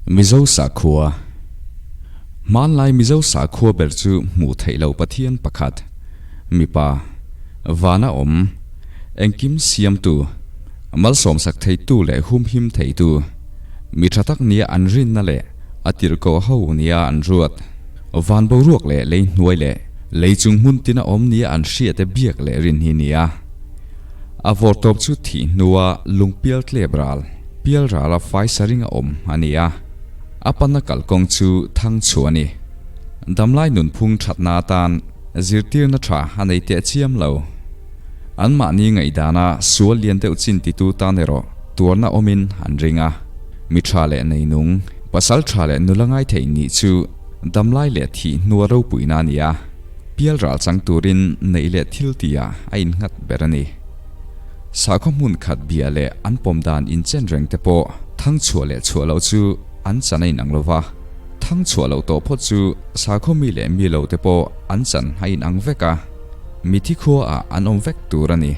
Mizo sakhua Hmanlai Mizo sakhua ber chu hmuh theih loh Pathian pakhat, mipa, vana awm, engkim siamtu, malsawmsak theitu leh humhim theitu, mi tha tak nia an rinna leh a tirhkoh ho nia an ruat, van boruak leh lei hnuai leh lei chung hmun tina awm nia an hriate biak leh rin hi nia. A vawrtawp chu thih hnua lungpial tlep ral, pial rala faisa ringa awm a ni a, a panna kalkawng chu thang chhuah a ni. Damlai nunphung thatna atan zirtirna tha a nei teh chiam lo. Anmahni ngaihdana sual lian deuh chin titu tan erawh tuarna awmin an ring a, mi tha leh neinung, pasal tha leh nula ngai thei nih chu damlai leh thih hnua ropuina a ni a. Pial ral chang turin neih leh thil tihah a innghat ber a ni. Sakhaw hmun khat bia leh an pawm dan inchen reng te pawh thang chhuah leh chhuah loh chu an chan a inang lo va. Thang chhuah loh tawh phawt chu sakhaw mi leh mi lo te pawh an chan a inang vek a, mithi khuaah an awm vek tur a ni.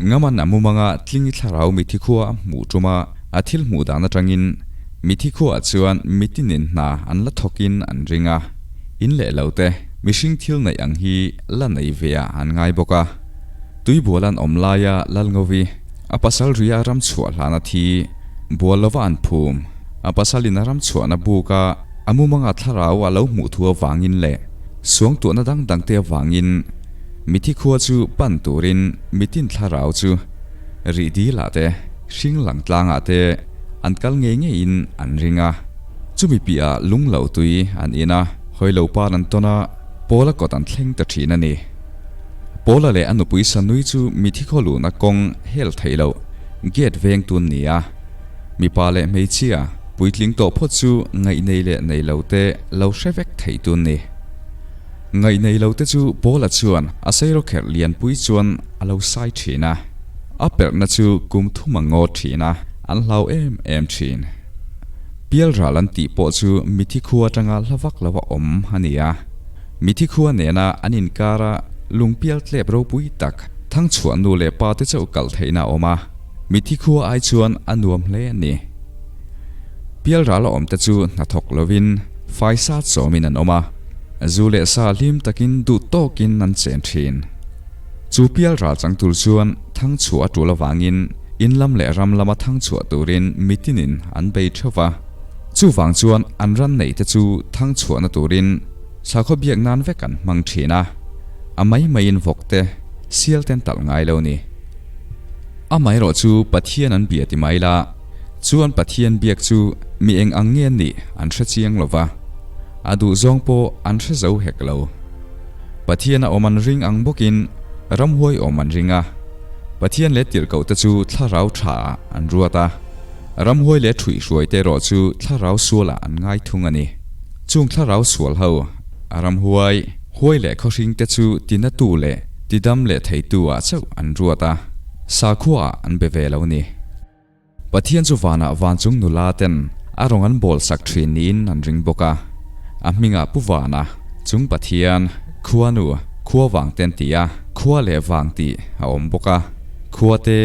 Ngaman a mumanga tlingi thlarau mithi khua a hmuh ṭuma a thil hmuh dan aṭangin mithi khuaah chuan mitinin hna an la thawkin an ring a. In leh lo te, mihring thil neih ang hi la nei ve ah an ngai bawk a. Tuibual an awm laia Lalngovi, a pasal ria ram chhuah hlana thi, bual lova an phum, a pasalin a ram chhuahna buka a mumanga thlarau a lo hmuh thu avangin leh suangtuahna dang dangte avangin mithi khua chu pan turin mitin thlarau chu rih dilah te, hring lang tlangah te an kal ngei ngeiin an ring a. Chumi piahah lung lo tui an in a, hawi lo par an tawn a, Pawla kawt an thleng ta thin a ni. Pawla leh a nupui Sanui chu mithi khaw luhna kawng hel theih loh gate veng tun ni a. Mipa leh hmeichhia, puitling tawh phawt chu ngaih nei leh nei lo te lo hre vek theih tun ni. Ngaih nei lo te chu Pawla chuan a seirawkherh lianpui chuan a lo sai thin a. A perhna chu kum thum a ngaw thin a, an hlau em em thin. Pialral an tih pawh chu mithi khua atanga hla vak lo a awm a ni a. Mithi khua nena an inkara lungpial tlep ropui tak thangchhuah nu leh pa te chauh kalh theihna a awm a, mithi khua ai chuan a nuam hle a ni. Pialral a awm te chu hnathawk lovin faisa chawmin an awm a, zu leh sa hlim takin duh tawkin an chen thin. Chu pialral chang tur chuan thangchhuah a tul avangin in lam leh ram lama thangchhuah turin mitinin an bei theuh va. Chuvang chuan an ran neih te chu thangchhuahna turin sakhaw biak nan vek an hmang thin a, a mai maiin vawk te, sial ten talh ngai lo ni. Amaherawh chu Pathian an bia ti mai la, chuan Pathian biak chu mi eng ang nge nih an hre chiang lo va, a duh zawng pawh an hre zo hek lo. Pathian a awm an ring ang bawkin ramhuai awm an ring a, Pathian leh tirhkoh te chu thlarau tha ah an ruat a, ramhuai leh ṭhuihhruai te erawh chu thlarau sual ah an ngai thung a ni. Chung thlarau sual ho, a ramhuai, huai leh khawhring te chu tinatu leh tidam leh theitu ah chauh an ruat a, sakhua ah an be ve lo ni. Pathian chu vanah vanchung nula ten a rawng an bawl sak thin niin an ring bawk a, a hmingah Pu Vana, chung Pathian, Khuanu, Khua vang te an ti a, Khua leh Vang tih a awm bawk a, Khua te,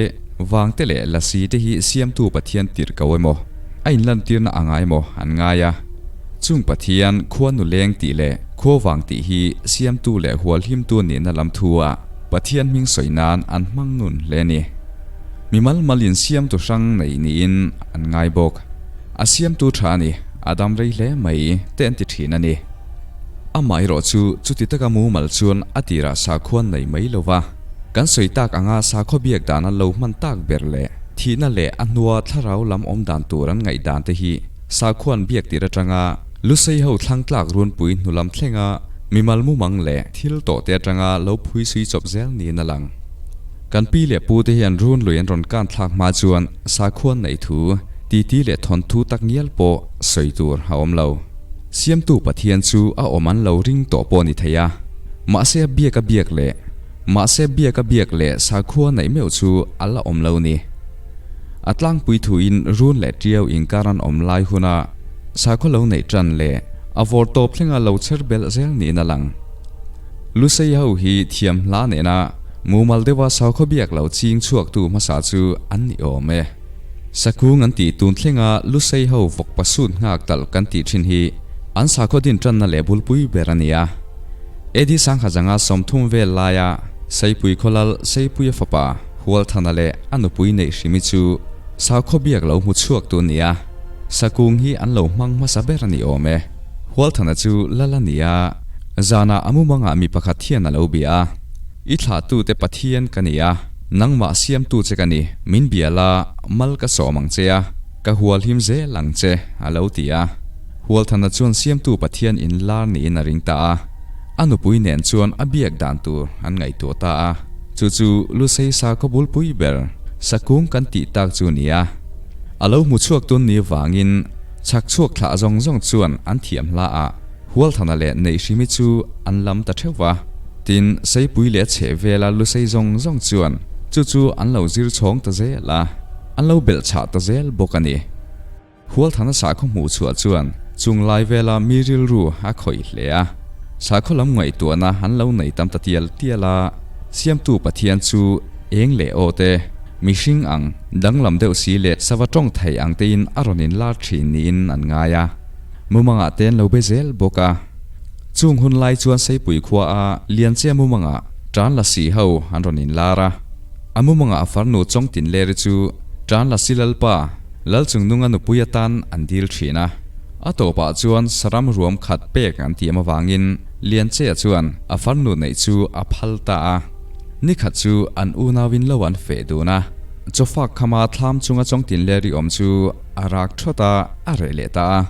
Vang te leh Lasi te hi siamtu Pathian tirh ko emaw, a inlantirna anga emaw an ngai a. Chung Pathian, Khuanu leng tih leh Khua vang tih hi siamtu leh hualhimtu nihna lam thu ah Pathian hming sawi nan an hmang nun hle a ni. Mi mal mal in siamtu hrang nei niin an ngai bawk. A siamtu tha a ni, a dam rei hle mai te an ti thin a ni. Amaherawh chu chuti taka mumal chuan a tirah sakhua nei mai lo va, kan sawi tak anga sakhaw biak dana lo hman tak ber leh thihna leh a hnua thlarau lam awm dan tur an ngaih dan te hi sakhuan biak tir atanga Lusei ho thlang tlak runpui hnulam thlenga mimal mumang leh thil tawh te atanga lo phui sui chawp zel niin a lang. Kan pi leh pu te hian run lui an rawn kan thlak hma chuan sakhua neih thu, titi leh thawnthu tak ngial pawh sawi tur a awm lo. Siamtu Pathian chu a awm an lo ring tawh pawh a ni thei a, mahse a biak a biak leh mahse biak a biak leh sakhua neih meuh chu a la awm lo ni. A tlangpui thuin run leh tiau inkar an awm lai huna sakhaw lo neih tan leh a vawr tawp thlenga lo chher belh zel niin a lang. Lusei ho hi thiam hla nena mumal deuha sakhaw biak lo ching chhuaktu hmasa chu an ni awm e. Sakung an tih tun thlenga Lusei ho vawk pasut nghak talh kan tih thin hi an sakhaw din tanna leh bulpui ber a ni a. AD Sangkhazanga 30 vel laia Seipui khawlal Seipuia fapa Hualthana leh a nupui neih hrimi chu sakhaw biak lo hmu chhuak tu a ni a, Sakung hi an lo hmang hmasa ber a ni awm e. Hualthana chu lal a ni a, zanah a mumangah mi pakhat hian a lo bia a, I thlahtute Pathian ka ni a, nangmah siamtu che ka ni, min bia la, mal ka sawm ang che a, ka hual him zel ang che, a lo ti a. Hualthana chuan siamtu Pathian inlar niin a ring ta a, a nupui nen chuan a biak dan tur an ngaihtuah ta a, chu chu Lusei sakhaw bulpui ber Sakung kan tih tak chu ni a. A lo hmu chhuak tun ni vangin chhak chhuak thlah zawng zawng chuan an thiam hla a, Hualthana leh Neihhrimi chu an lam ta theuh va. Tin, Seipui leh a chheh vela Lusei zawng zawng chuan chu chu an lo zir chhawng ta zel a, an lo belhchhah ta zel bawk a ni. Hualthana sakhaw hmuh chhuah chuan chung lai vela mi rilru a khawih hle a. Sakhaw lam ngaihtuahna an lo nei tam ta tial tial a, Siamtu Pathian chu eng leh aw te, mihring ang, danglam deuh si leh sava tawng thei ang tein a rawn inlar thin niin an ngai a. Mumangah te an lo be zel bawk a. Chung hun lai chuan Seipui khua a Lianchia mumangah Tan Lasi ho an rawn inlar a. A mumangah a farnu Chawngtinleri chu Tan Lasi Lalpa, Lalchungnunga nupui atan an dil thin a, a tawpah chuan saram ruam khat pek an tiam avangin Lianchea chuan a farnu neih chu a phal ta a. Ni khat chu an unauin lo an feh dun a, chawfak khama thlam chunga Chawngtinleri awm chu a rak thawt a, a reh leh ta a.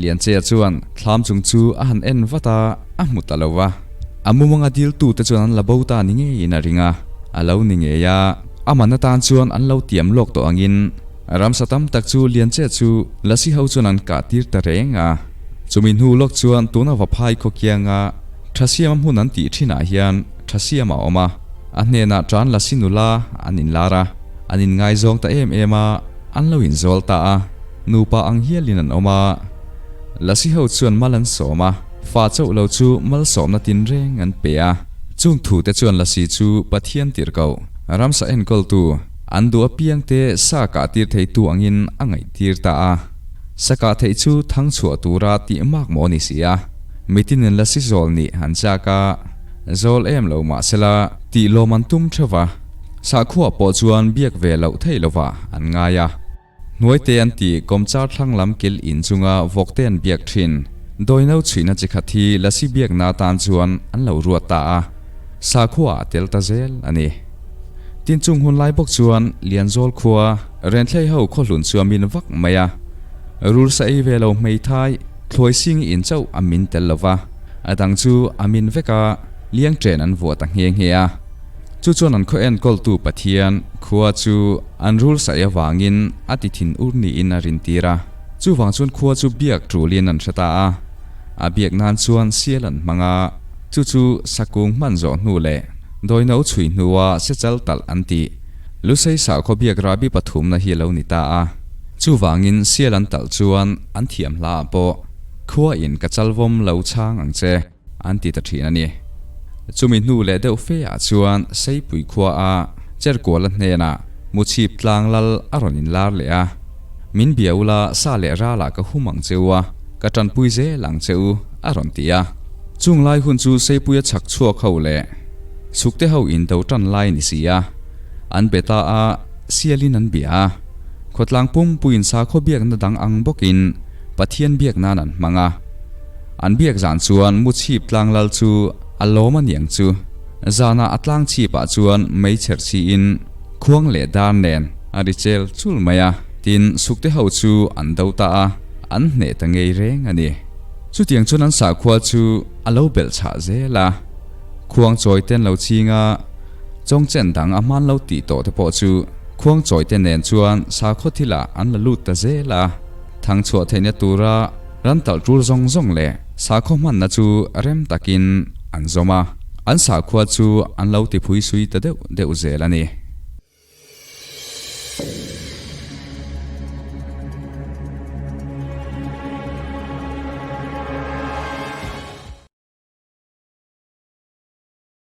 Lianchea chuan thlam chung chu a han en vat a, a hmu ta lo va. A mumanga diltute chuan an la bo ta ni ngeiin a ring a, a lo ni ngei a. A man atan chuan an lo tiam lawk tawh angin ramsa tam tak chu Lianche chu Lasi ho chuan an kah tir ta reng a. Chumi hnu lawk chuan tuna Vaphai khaw kianga Thasiama hmun an tih thinah hian Thasiama a awm a, a hnenah tan Lasi nula an inlar a, an inngaizawng ta em em a, an lo inzawl ta a, nupa ang hialin an awm a. Lasi ho chuan mal an sawm a, fa chauh lo chu malsawmna tinreng an pe a. Chung thute chuan Lasi chu Pathian tirh koh. Ramsa enkawltu, an duh apiangte sa kah tir theitu angin a ngaihtir ta a. Sa kah theih chu thang chhuah tura tih mak maw ni si a. Mitinin lasi zawl nih an chak a, zawl em lo mah sela tih lawm an tum theuh va. Sahkhuah pawh chuan biak ve loh theih lovah an ngai a. Hnuaite an tih kawmchar thlang lam kil in chunga vawkte an biak thin. Dawino chhuihna chi khat hi lasi biakna atan chuan an lo ruat ta a, sakhua a tel ta zel a ni. Tin chung hun lai bawk chuan Lianzawl khua Renthlei ho khawhlun chu a min vak mai a, rul sa ei ve lo hmeithai thluai sing in chauh a min tel lo va, a dang chu a min vek a, liang chen an vuah ta nghe nghe a. Chu chuan an khaw enkawltu Pathian khua chu an rul saih avangin a ti thin ur niin a rintir a. Chuvang chuan khua chu biak tulin an hre ta a. A biak nan chuan sial an hmang a, chu chu sakung hman zawh hnu leh dawino chhui hnua sechal talh an tih Lusei sakhaw biak rahbi pathumna hi a lo ni ta a. Chuvangin sial an talh chuan an thiam hlaah pawh khua in ka chalvawm lo chhang ang che. An ti ta thin a ni. Chumi hnu leh deuh fe ah chuan Seipui khua a Cherkuala hnenah Muchhip tlang lal a rawn inlar leh a, Min bia ula sa leh ralah ka hum ang che u a, ka tanpui zel ang che u, a rawn ti a. Chung lai hun chu Seipuia chhak chhuak ho leh Sukte ho indo tan lai ni si a, an be ta a, sialin an bia a. Khawtlang pumpuiin sakhaw biakna dang ang bawkin Pathian biak nan an hmang a. An biak zan chuan Muchhip tlang lal chu a lawm a niang chu. Zanah a tlang chhipah chuan mei chher chiin khuang leh dar nen a ri chel chul mai a, tin sukte ho chu an do ta a, an hneh ta ngei reng a ni. Chutiang chuan an sakhua chu a lo belh chhah zel a, khuang chawi ten lo ching a, chawngchen dang a hman lo tih tawh te pawh chu khuang chawi te nen chuan sakhaw thilah an la lut ta zel a, thang chhuah theihna tura Ran talh tul zawng zawng leh sakhaw hmanna chu rem takin an zawm a, an sakhua chu an lo tiphui sui ta deuh deuh zel a ni.